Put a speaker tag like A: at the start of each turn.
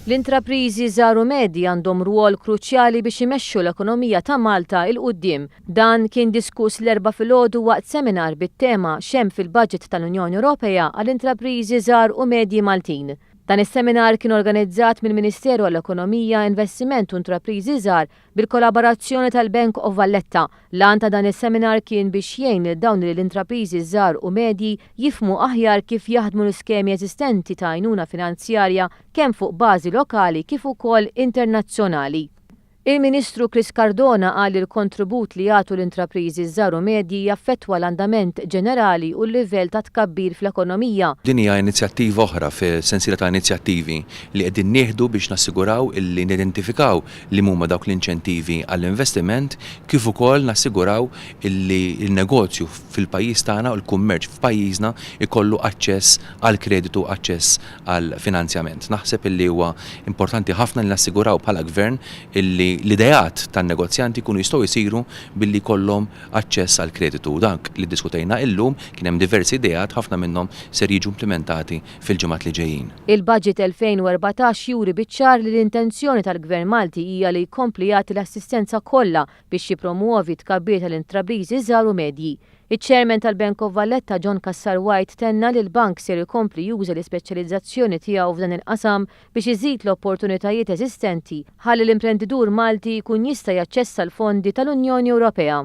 A: L-intrapriżi żgħar u medji għandhom rwol kruċjali biex imexxu l-ekonomija ta' Malta 'l quddiem. Dan kien diskuss l-Erbgħa filgħodu waqt seminar bit-tema 'X'hemm fil-Baġit tal-Unjoni Ewropea għall-Intrapriżi Żgħar u Medji Maltin'. Dan is-seminar kien organizzat mill-Ministeru għall-Ekonomija, Investiment u Intrapriżi Żgħar bil-kollaborazzjoni tal-Bank of Valletta. L-għan ta' dan is-seminar kien biex jgħin lil dawn l-intrapriżi żgħar u medji jifhmu aħjar kif jaħdmu l-iskemi eżistenti ta' għajnuna finanzjarja kemm fuq bażi lokali kif ukoll internazzjonali. Il-Ministru Chris Cardona qal li l-kontribut li jagħtu l-intrapriżi ż-żgħar u medji jaffettwa l-andament ġenerali u l-livell ta' tkabbir fl-ekonomija.
B: Din hija inizjattiva oħra f'sensiela ta' inizjattivi li qegħdin nieħdu biex nassiguraw illi nidentifikaw liema huma dawk l-inċentivi għall-investiment kif ukoll nassiguraw illi n-negozju fil-pajjiż tagħna u l-kummerċ f'pajjiżna jkollu aċċess għall-kreditu, aċċess għall-finanzjament. Naħseb illi huwa importanti ħafna li nassiguraw bħala Gvern illi l-ideat tan-negozjanti jkunu jistgħu jsiru billi jkollhom aċċess għall-kreditu. Dak li ddiskutejna illum, kien hemm diversi ideat, ħafna minnhom ser jiġu implimentati fil-ġimgħat li ġejjin.
A: Il-Budget 2014 juri biċ-ċar li l-intenzjoni tal-Gvern Malti hija li jkompli jagħti l-assistenza kollha biex jippromwovi t-tkabbir tal-intrapriżi żgħar u medji. Iċ-Chairman tal-Bank of Valletta John Cassar White tenna li l-bank ser ikompli juża l-ispeċjalizzazzjoni tiegħu f'dan il-qasam biex iżid l-opportunitajiet eżistenti ħalli l-imprenditur Malti jkun jista' jaċċessa l-fondi tal-Unjoni Ewropea.